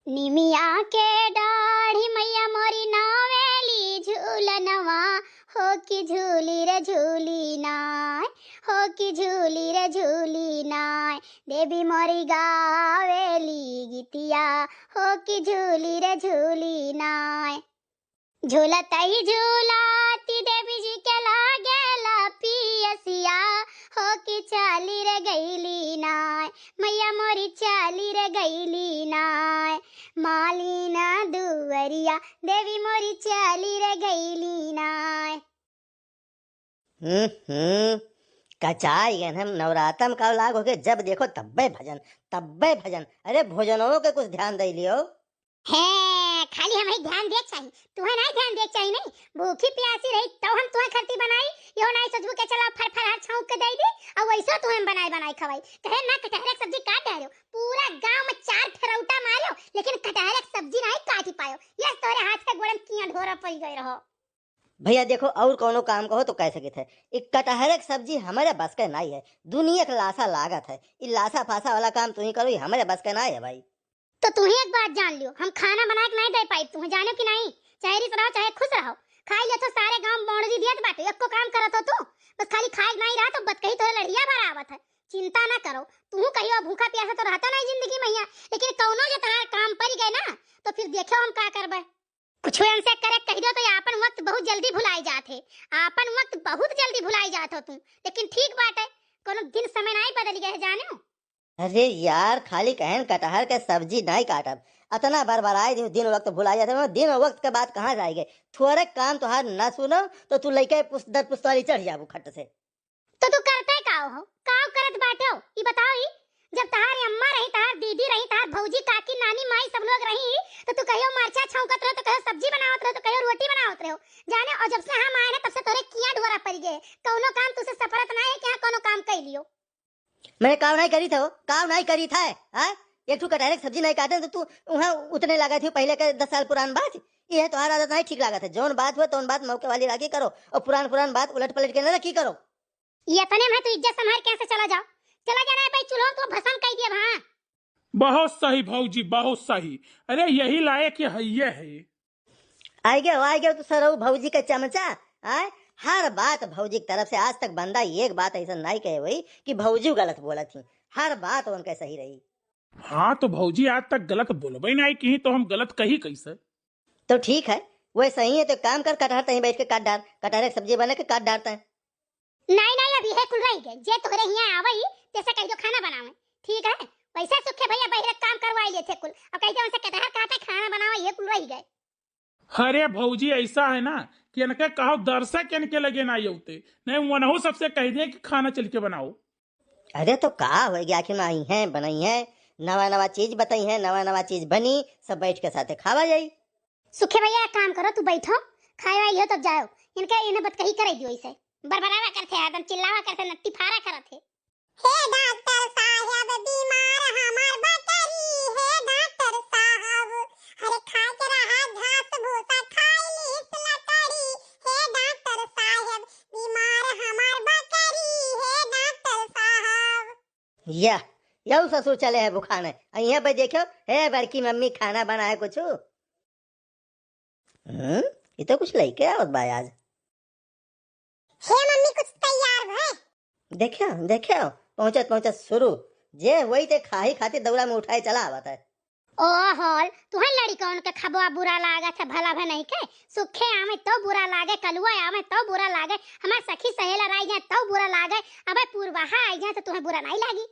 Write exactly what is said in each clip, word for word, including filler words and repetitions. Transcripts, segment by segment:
निमिया के डाढ़ी मैया मोरी नावेली झूलनवा, हो कि झूली रे झूली नाय, हो कि झूली रे झूली नाय। देवी मोरी गावेली गीतिया, हो कि झूली रे झूली नाय। झूलत ही झूलत देवी जी के लागेला पियसिया, हो कि चाली रे गईली नाय, मैया मोरी चाली रे गईली नाय। मालिना दुवरिया देवी मोरी चाली रे गईली नाय। हम्म, हम्म, कचाई गन हम। नवरातम का लाग होके जब देखो तब्बे भजन, तब्बे भजन। अरे भोजनों के कुछ ध्यान दे लियो। हे, खाली हमही ध्यान देक चाही, तुहे नाहीं ध्यान देक चाही नहीं। भूखी प्यासी रही तब हम तुहे खरती बनाई, यो नाहीं सोचबू के चला फर फर हर छौंक के दे दी, और वैसो तुहे हम बनाए बनाए खवाई। कहे ना कटहरे के सब्जी काट डालो, पूरा गांव में चार फेरौटा मारो, लेकिन कटहरे के सब्जी नाहीं काटी पायो। यस तोरे हाथ के गोड़न किया ढोरा पड़ गए रहो। भैया देखो, और कौनो काम कहो तो कह सकित है, ई कटहरे के सब्जी हमरे बस के नाहीं है, दुनिया के लासा लागत है, ई लासा फासा वाला काम तुही करो, ई हमरे बस के नाहीं है भाई। तो तुही एक बात जान लियो, हम खाना बना के नाहीं दे पाई, तुही जानो कि नाहीं? चाहे रिस रहो चाहे खुश रहो, खाई लेथो, सारे गांव बाउंड्री दियत बाटे, एको काम करत हो तू, बस खाली खाए के नाहीं रहा तो बतकही तोहे लड़िया भर आवत है। चिंता ना करो, तुहू कहियो भूखा प्यासा तो रहता नाहीं जिंदगी में हिया, लेकिन कौनो जे तहार काम पड़ गए ना तो फिर देखो हम का करबे। कुछ हमसे करे कह दो तो ये आपन वक्त बहुत जल्दी भुलाई जात है, आपन वक्त बहुत जल्दी भुलाई जात हो तू, लेकिन ठीक बाटे, कोनो दिन समय नाहीं बदल गए है जाने। अरे यार, खाली कहन कटहर के सब्जी नाहीं काटब, अतना बरबराए दियो, दिन वक्त भुलाई जात है, दिन वक्त के बात कहाँ जाएगे? थोड़े काम तोहार ना सुनो तो तू लइके पुस-, दर पुस्तौली चढ़ जाबू खट से। तो तू करते का हो? का करत बाटे हो? ई बताओ ई, जब तहार अम्मा रही, तहार दीदी रही, तहार भौजी, काकी, नानी, माई सब लोग रही, तो तू कहियो मरचा छौंकत रहो, तो कहियो सब्जी बनावत रहो, तो कहियो रोटी बनावत रहो। जाने, और जब से हम आए ना, तब से तोरे किया ढोरा पड़ गए। कौनो काम तुसे सपरत ना है कि हाँ, कौनो काम कर लियो। मैं काम नाहीं करी था, काम नाहीं करी था, हाँ? एक ठो कटहरे के सब्जी नाहीं काटे तो तू वहाँ उतने लगा थी पहले के दस साल पुरान बात। ये तोहार आदत नाहीं ठीक लागत है। जौन बात हुआ, तौन बात मौके वाली राखी करो और पुरान पुरान बात उलट पलट के ना रखी करो। ये तने में तू इज्जत संभाल के यहाँ से चला जाओ, चला जाना है भाई, चूल्हो तो भसम कर दिया वहाँ। बहुत सही भौजी, बहुत सही। अरे यही लायक ये है, ये है। आइ गयो, आइ गयो तू सरऊ भौजी का चमचा। आय, हर बात भौजी की तरफ से। आज तक बंदा एक बात ऐसा नाहीं कहे हुई कि भौजी गलत बोलत ही, हर बात उनके सही रही। हाँ तो भौजी आज तक गलत बोलबे नाहीं की, तो हम गलत कही कैसे? तो ठीक है, वह सही है तो काम कर, कटहर तहीं बैठ के काट डार, कटहर के सब्जी बने के काट डारते हैं। नाहीं, नाहीं, अभी है कुल रही गए। जे तोहरे हियाँ आवई, तेसे कह दो खाना बनावे। ठीक है, वैसे सुखे भैया बहिरे काम करवाई लेते कुल। और कह दो उनसे कटहर काटे, खाना बनावे, ये कुल रही गए। अरे भौजी, ऐसा है ना कि इनके कहो दर्शक इनके लगे ना होते, नहीं वनहु सबसे कह दिए कि खाना चल के बनाओ। अरे तो का हो गया, आखिर में आई हैं, बनाई हैं, नवा नवा चीज बताई हैं, नवा नवा चीज बनी, सब बैठ के साथे खावा जाई। सुखे भैया, एक काम करो, तू बैठो, खाए वाई लियो तब जाओ। इनके, इन्हें बतकही करे दियो इसे। बरबरावा करते हैं, एकदम चिल्लावा करते, नट्टी फारा करत है। हे डॉक्टर साहब, बीमार हमार बकरी, हे डॉक्टर साहब, अरे खाए के रहा घास भूसा, खाए ली लकड़ी, हे डॉक्टर साहब, बीमार हमार बकरी, हे डॉक्टर साहब। या, यऊ ससुर चले है बुखाने। अइहें पे देखो, हे बड़की मम्मी खाना बनाए कुछ। हम्म, ये तो कुछ लइके आवत बा आज। हे मम्मी, कुछ तैयार भय। देखो, देखो, पहुंचत, पहुंचत शुरू। जे वही ते खाही खातिर दौरा में उठाए चला आवत है। ओहो, तुहे लड़िकौन के खबवा बुरा लागत है, भला भे नहीं के। सुखे आवे तो बुरा लागे, कलुआ आवे तो बुरा लागे, हमार सखी सहेलर आई जाए तो बुरा लागे, अबे पुरवाहा आई जाए तो तुहे बुरा नहीं लागी।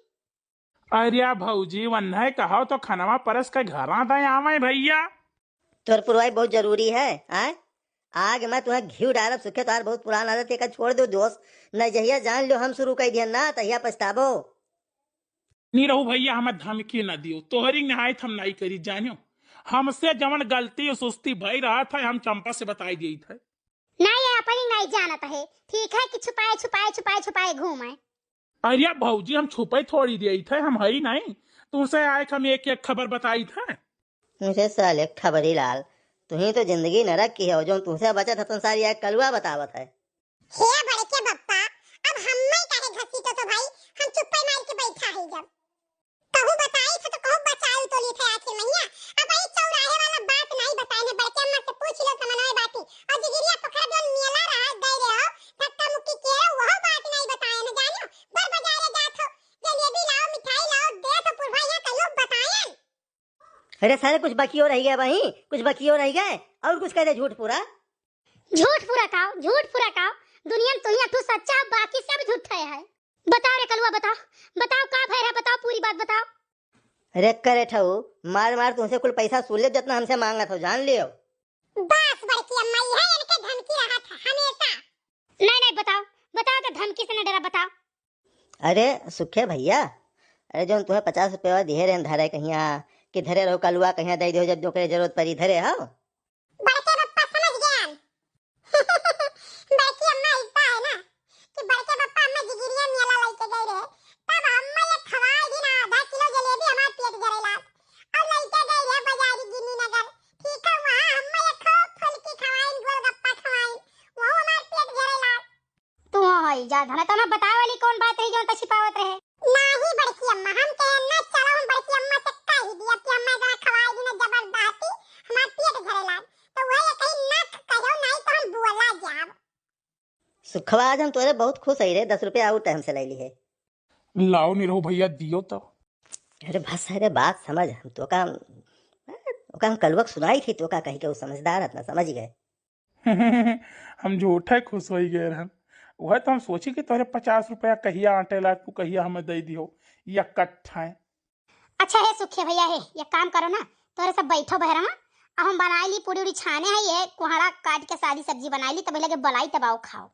अरे भौजी, वन्हे कहो तो खनवा परस के घरा दे आवे भैया। तोर पुरवाई बहुत जरूरी है, आय? आग में तुहे घी डालब, सुखे तोहार बहुत पुरान आदत है, एका छोड़ दो दोस्त, न जहिया जान लो हम शुरू कर दिया ना, तहिया पछताबो। नी रहू भैया, हमें धमकी ना दियो, तोहरी नहायत हम नाई करी जानियो। हमसे जवन गलती और सुस्ती भई रहा था, हम चंपा से बताई दिए थे। नाई, ये अपनी नाई जानत है, ठीक है कि छुपाए, छुपाए, छुपाए, छुपाए घूमे। अरे भौजी, हम छुपाई थोड़ी दिए थे, हम हई नहीं, तुमसे आए हम एक एक खबर बताई थे। तुमसे साले खबरी लाल, तुही तो जिंदगी नरक की है, जो तुमसे बचत है, तुम सारी एक कलुआ बतावत है। हे बड़के बप्पा, अब हम्मे काहे घसीटो तो भाई, हम चुप्पे मार के बैठा है जब। कहूँ बताई थे तो कहूँ बचाई तो ली थे आखिर मैया, अब आई अरे सारे, कुछ बकियो रहि गए भाई, कुछ बकियो रहि गए। और कुछ कह दे, झूठ पूरा। झूठ पूरा काओ, झूठ पूरा काओ। दुनिया में तू ही अठू सच्चा है, बाकी सब झूठे है। बताओ रे कलुआ, बताओ, बताओ का भय है, बताओ, पूरी बात बताओ। अरे करे ठऊ, मार मार तुमसे कुल पैसा सूल लेब, जितना हमसे मांगत हो, जान लियो। बस बड़की अम्मा, इहे इनके धमकी रहत है हमेशा। नहीं, नहीं, बताओ, बताओ तो, धमकी से न डरा, बताओ। अरे सुखे भैया, अरे जौन तुम्हें पचास रुपया दिहे रहन धरे कहिया, कि धरे रहो कलुआ कहिया दे दो, जब जो करे जरूरत पड़ी धरे हो। बड़के बप्पा समझ गए। बड़की अम्मा ऐसा है ना कि बड़के बप्पा अम्मा जिगिरिया मेला लेके गए रहे, तब अम्मा ये खवाए दिन आधा किलो जलेबी हमार पेट भरेला। और लेके गए रहे बाजारी गिन्नी नगर, ठीक है, वहाँ अम्मा ये खूब फुलकी खवाइन, गोलगप्पा खवाइन, वहाँ हमार पेट भरेला। तू हो होई जा धना, तो ना बतावे वाली कौन बात रही जौन त छिपावत रहे? नाही बड़की अम्मा, हम कहे ना, चलो हम बड़की अम्मा से कह ही दिया कि अम्मा जरा खवाई दी ना जबरदस्ती, हमार पेट झरे लाग। तो वह ये कही ना कहो, नहीं तो हम बोला जाब। सुखवा, आज हम तोरे बहुत खुश हई रे, दस रुपया और टाइम से ले ली है। लाओ निरहू भैया, दियो तो। अरे बस, अरे बात समझ, हम तो का, ओका हम कलुआ के सुनाई थी, तो का कही के वो समझदार है, इतना समझ गए। हम झूठे खुश होई गए रहन। वह तो हम सोची कि तोहरे पचास रुपया कहिया आटे लाग, तू कहिया हमें दे दियो, या कट्ठा है। अच्छा हे सुखे भैया, हे एक काम करो ना, तोहरे सब बैठो बहरवा, अब हम बनाई ली पूरी उरी छाने है, ये कोहड़ा काट के सादी सब्जी बनाई ली, तब लगे बलाई तब आओ खाओ।